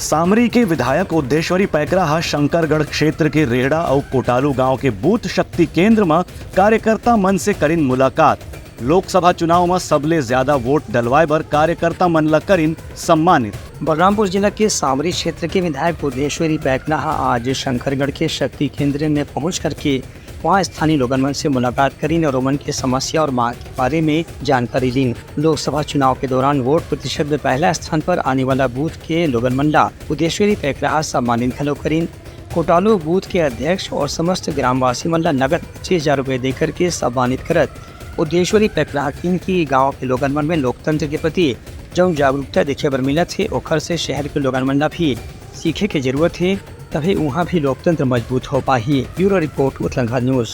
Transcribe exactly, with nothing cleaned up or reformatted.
सामरी के विधायक उद्देश्वरी पैकरा ह शंकरगढ़ क्षेत्र के रेहड़ा अउ कोटालू गांव के बूथ शक्ति केंद्र म कार्यकर्ता मन से करिन मुलाकात। लोकसभा चुनाव म सबले ज्यादा वोट डलवाए बर कार्यकर्ता मन ल करिन सम्मानित। बलरामपुर जिला के सामरी क्षेत्र के विधायक उद्देश्वरी पैकरा ह आज शंकरगढ़ के शक्ति केंद्र में पहुंच करके वहां स्थानीय लोगन मन से मुलाकात करिन और ओमन के समस्या और मांग के बारे में जानकारी लीन। लोकसभा चुनाव के दौरान वोट प्रतिशत में पहला स्थान पर आने वाला बूथ के लोगन मन ला उद्देश्वरी पैकरा ह सम्मानित घलो करिन। कोटालू बूथ के अध्यक्ष और समस्त ग्रामवासी मन ला नगद पच्चीस हजार रुपए देकर के सम्मानित करत उद्देश्वरी पैकरा ह किन कि गांव के लोगन मन में लोकतंत्र के प्रति जौन जागरूकता देखे बर मिलत हे, ओखर से शहर के लोगन मन ला भी सीखे के जरूरत हे, तभे उहाँ भी लोकतंत्र मजबूत हो पाही। Bureau report, Utlangha news.